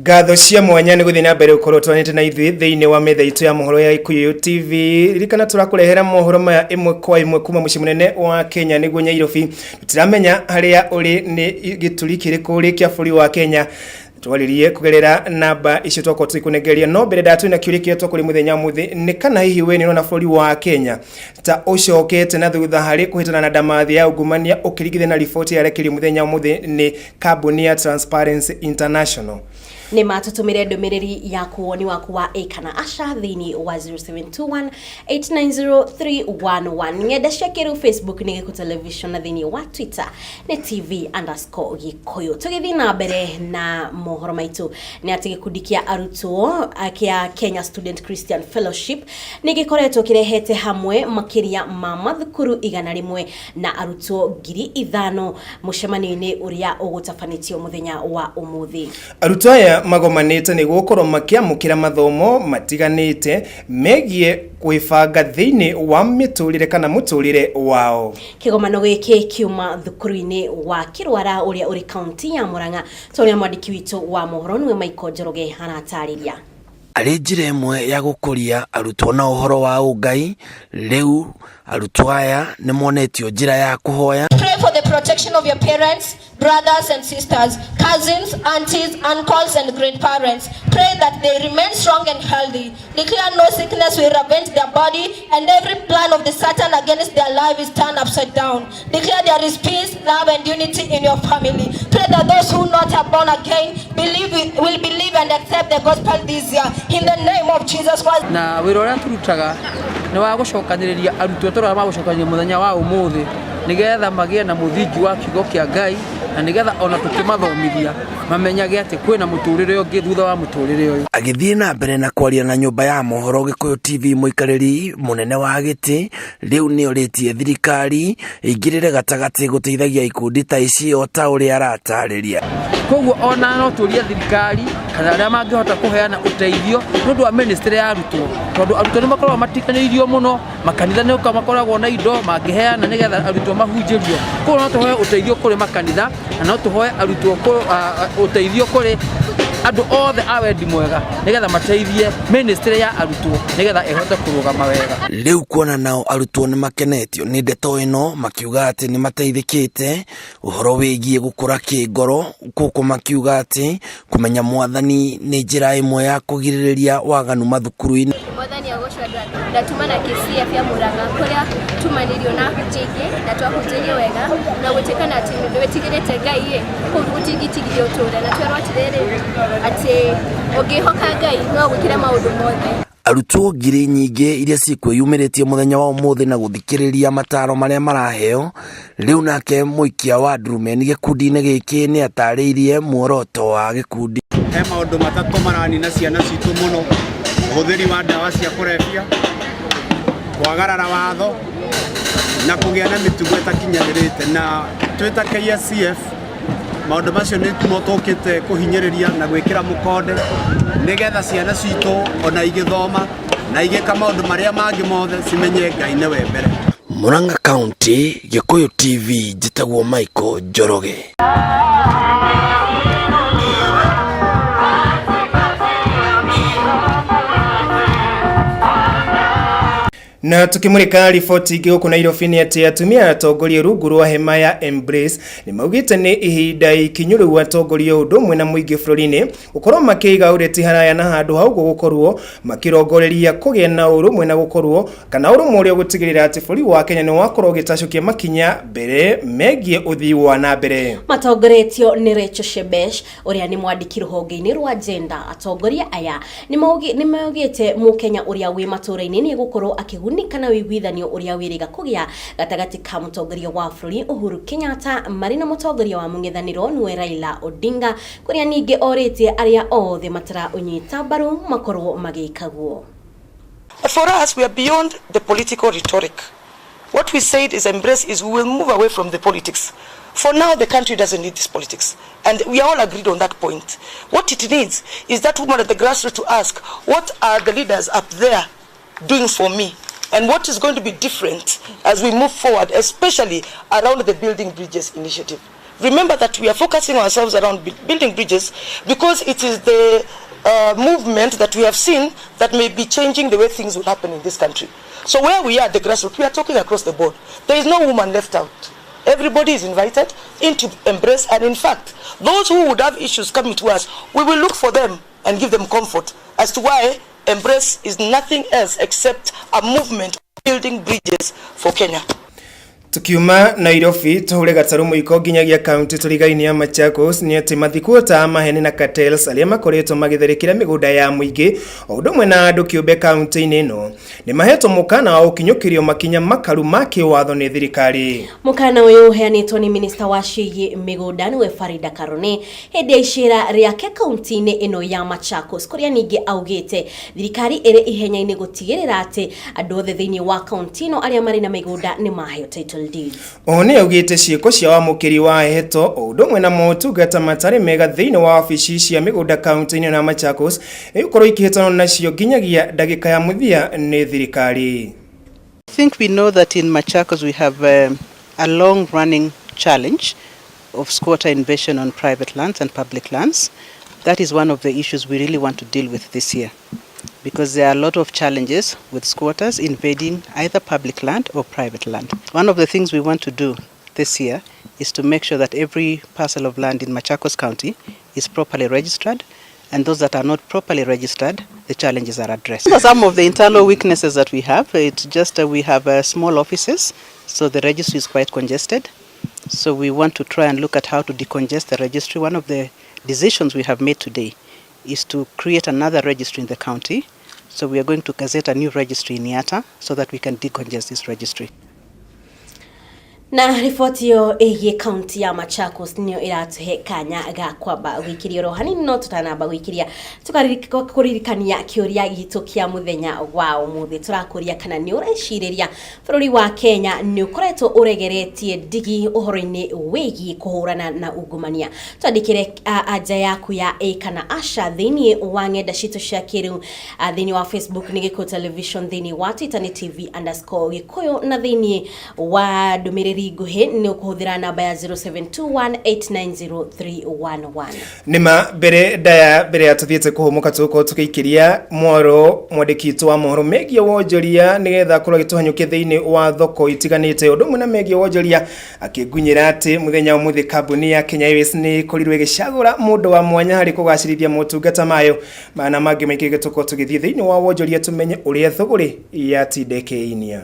Ngatho cia mwanya nĩ gũthiĩ na mbere gũkorwo twanĩte na ithuĩ thĩinĩ wa metha itũ ya mohoro ya Gĩkũyũ TV. Ririkana tũrakũrehera mohoro maya ĩmwe kwa ĩmwe kuma mũciĩ mũnene wa Kenya nĩguo Nyairobi. Tũtiramenya harĩa ũrĩ, nĩ gĩturi kĩrĩkũ ũrĩ kĩa bũrũri wa Kenya. Twaririe kũgerera namba icio twakorwo tũgĩkũnengeria. No mbere ndatwĩ na kĩũria kĩrĩa twakũria mũthenya ũmũthĩ nĩ kana hihi we nĩ ũrona bũrũri wa Kenya ta ũcokete na thutha harĩ kũhĩtana na ndamathia ya ungumania ũkĩringithania na riboti yarekerio mũthenya ũmũthĩ nĩ kambuni ya Transparency International. Nĩ matũtũmĩre ndũmĩrĩri yaku, woni waku wa ĩ kana aca, thĩinĩ wa 0721 890311. Ng'enda cia kĩrĩu, Facebook nĩ Gĩkũ Television na thĩinĩ wa Twitter nĩ TV_Gĩkũyũ. Tũgĩthiĩ na mbere na mohoro maitũ nĩ atĩ gĩkundi kĩa arutwo kĩa Kenya Student Christian Fellowship nĩ gĩkoretwo kĩrehete hamwe makĩria ma mathukuru 100 na arutwo 5,000 mũcemanio-inĩ ũrĩa ũgũtabanĩtio mũthenya wa ũmũthĩ. Arutwo aya magomanĩte nĩguo gũkorwo makĩamũkĩra mathomo matiganĩte megiĩ kwĩbanga thĩinĩ wa mĩtũrĩre kana mũtũrĩre wao. Kĩgomano gĩkĩ kiuma thukuru-inĩ wa Kĩrwara ũrĩa ũrĩ kaunti ya Murang'a, ta ũrĩa mwandĩki witũ wa mohoro nĩwe Michael Njoroge aratarĩria. Arĩ njĩra ĩmwe ya gũkũria arutwo na ũhoro wa ũngai, rĩu arutwo aya nĩ monetio njĩra ya kũhoya. Pray for the protection of your parents, brothers and sisters, cousins, aunties, uncles, and grandparents. Pray that they remain strong and healthy. Declare no sickness will ravage their body, and every plan of the Satan against their life is turned upside down. Declare there is peace, love, and unity in your family. Pray that those who not are born again believe will believe and accept the gospel this year. In the name of Jesus Christ. Na wĩra ũrĩa tũrutaga nĩ wa gũcokanĩrĩria arutwo tũrĩa magũcokanĩrĩria mũthenya wa ũmũthĩ nĩgetha magĩe na mũthingi wa kiugo kĩa Ngai, na nĩgetha ona tũkĩmathomithia mamenyage atĩ kwĩna mũtũrĩre ũngĩ thutha wa mũtũrĩre ũyũ. Agĩthiĩ na mbere na kwaria na nyũmba ya mohoro Gĩkũyũ TV, mũikarĩri mũnene wa gĩtĩ rĩu nĩ orĩtie thirikari ĩingĩrĩre gatagatĩ gũteithagia ikundi ta ici o ta ũrĩa aratarĩria. Koguo ona no tũrie thirikari kana arĩa mangĩhota kũheana ũteithio nĩ ũndũ wa ministry ya arutwo, tondũ arutwo nĩ makoragwo matiganĩirio mũno. Makanitha nĩ makoragwo na indo mangĩheana nĩgetha arutwo mahunjĩrio. Koguo no tũhoe ũteithio kũrĩ makanitha na no tũhoe arutwo ũteithio kũrĩ andũ othe a wendi mwega nĩgetha mateithie ministry ya arutwo nĩgetha ĩhote kũrũgama wega. Rĩu kuona nao arutwo nĩ makenetio nĩ ndeto ĩno, makiuga atĩ nĩ mateithĩkĩte ũhoro wĩgiĩ gũkũra kĩngoro, gũkũ makiuga atĩ kũmenya mwathani nĩ njĩra ĩmwe ya kũgirĩrĩria waganu mathukuru-inĩ. Mwathani agocwo. Na tuma na KCF ya Murang'a kuria tumanirio na ahunjia aingĩ na twahunjĩirio wega na gũtuĩka atĩ nĩ wĩtigĩrĩte Ngai ĩ kũu gũtingĩtigithia ũtũũre, na twerwo atĩrĩrĩ atĩ ũngĩhoka Ngai no agwĩkĩre maũndũ mothe. Arutwo ngiri nyingĩ iria cikwĩyumĩrĩtie mũthenya wa ũmũthĩ na gũthikĩrĩria mataro marĩa maraheo. Rĩu nake mũikia wa ndurumeni gĩkundi-inĩ gĩkĩ nĩ atarĩirie muoroto wa gĩkundi. He maũndũ matatũ maranina ciana citũ mũno: ũhũthĩri wa ndawa cia kũrebia, kwagarara watho na kũgĩa na mĩtugo ĩtakinyanĩrĩte. Na twĩ ta KSCF, maũndũ macio nĩ mo tũkĩte kũhinyĩrĩria na gwĩkĩra mũkonde nĩgetha ciana citũ ona igĩthoma na igĩka maũndũ marĩa mangĩ mothe cimenye Ngai nĩwe mbere. Murang'a County, Gĩkũyũ TV, njĩtagwo Michael Njoroge. Na tukimurika riboti ingĩ gũkũ Nairobi nĩ atĩ atumia atongoria rungu rwa hema ya Embrace nĩ maugĩte nĩ ihinda ikinyu rĩu atongoria ũndũ ũmwe na mũingĩ bũrũri-inĩ gũkorwo makĩiga ũreti haraya na handũ ha ũguo gũkorwo makĩrongoreria kũgĩa na ũrũmwe na gũkorwo kana ũrũmwe ũrĩa ũgũtigĩrĩra atĩ bũrũri wa Kenya nĩ wakorwo ũgĩtacũkia makinya mbere megiĩ ũthii wa na mbere. Matongoretio nĩ Rachel Shebesh ũrĩa nĩ mwandĩki rũhonge-inĩ rwa gender, atongoria aya nĩ maugĩte mũkenya ũrĩa wĩ matũũra-inĩ nĩ egũkorwo akĩgunĩka na ũiguithanio ũrĩa wĩrĩga kũgĩa gatagatĩ ka mũtongoria wa bũrũri Uhuru Kenyatta marĩ na mũtongoria wa mũng'ethanĩro nĩwe Raila Odinga, kũrĩa ningĩ orĩtie arĩa othe mataraũnyita mbaru makorwo magĩka guo. For us, we are beyond the political rhetoric. What we said is embrace is we will move away from the politics. For now, the country doesn't need this politics. And we are all agreed on that point. What it needs is that woman at the grassroots to ask, what are the leaders up there doing for me? And what is going to be different as we move forward, especially around the Building Bridges initiative? Remember that we are focusing ourselves around building bridges because it is the movement that we have seen that may be changing the way things will happen in this country. So where we are at the grassroots, we are talking across the board. There is no woman left out. Everybody is invited into Embrace, and in fact, those who would have issues coming to us, we will look for them and give them comfort as to why Embrace is nothing else except a movement building bridges for Kenya. Tukiuma Nairobi tuhure gataru muiko nginyagia kaunti turigaini ya Machakos ni ati mathikuota maheni na cartels aria makoretwo magitharikira migunda ya muingi o undu umwe na andu kiumbe kaunti-ini ino ni mahetwo mukana wa gukinyukirio makinya makaru ma kiwatho ni thirikari. Mukana uyu uheanitwo ni minista wa ciĩgiĩ mĩgũnda nĩwe Farida Karone hĩndĩ ya icera rĩake kaunti-inĩ ĩno ya Machakos kũrĩa ningĩ augĩte thirikari ĩrĩ ihenya-inĩ gũtigĩrĩra atĩ andũ othe thĩinĩ wa kaunti ĩno arĩa marĩ na mĩgũnda nĩ maheo title deeds. Oho nĩ augĩte ciĩko cia wamũkĩri wa heto o ũndũ ũmwe na motungata matarĩ mega thĩinĩ wa wabici cia mĩgũnda kaunti-inĩ ya Machakos ĩgũkorwo ikĩhĩtanwo nacio nginyagia ndagĩka ya mũthia nĩ thirikari. I think we know that in Machakos we have a long-running challenge of squatter invasion on private lands and public lands. That is one of the issues we really want to deal with this year, because there are a lot of challenges with squatters invading either public land or private land. One of the things we want to do this year is to make sure that every parcel of land in Machakos County is properly registered, and those that are not properly registered, the challenges are addressed. Some of the internal weaknesses that we have, it's just we have small offices, so the registry is quite congested. So we want to try and look at how to decongest the registry. One of the decisions we have made today is to create another registry in the county. So we are going to gazette a new registry in Yatta so that we can decongest this registry. Na riboti ĩyo ĩgiĩ kaunti ya Machakos nĩyo ĩratũhe kanya ga kwamba gwĩkĩria oro hanini, no tũtanamba gwĩkĩria tũkaririkania kĩũria gitũ kĩa mũthenya wa ũmũthĩ. Tũrakũria kana nĩ ũrecirĩria bũrũri wa Kenya nĩ ũkoretwo ũregeretie ndigi ũhoro-inĩ wĩgiĩ kũhũrana na ungumania. Twandĩkĩre anja yaku ya ĩ kana aca thĩinĩ wa ng'enda citũ cia kĩrĩu. Thĩinĩ wa Facebook nĩ Gĩkũyũ Television, thĩinĩ wa Twitter nĩ TV_Gĩkũyũ, na thĩinĩ wa ndũmĩrĩri nguhĩ nĩ ũkũhũthĩra namba ya 0721890311. Nĩma mbere ndaya mbere ya tuthiĩte kũhũmũka, tũgũkorwo tũgĩikĩria mwaro mwandĩki witũ wa mohoro megiĩ wonjoria nĩgetha akorwo agĩtũhanyũkia thĩinĩ wa thoko itiganĩte ũndũ ũmwe na megiĩ wonjoria, akĩngunyĩra atĩ mũthenya ũmũthĩ kambuni ya Kenya Airways nĩ ĩkorirwo ĩgĩcagũra mũndũ wa mwanya harĩ kũgacĩrithia motungata mayo mana mangĩ maingĩ. Tũkorwo tũgĩthiĩ thĩinĩ wa wonjoria tũmenye ũrĩa thũgũrĩ yatinda ĩkĩinia.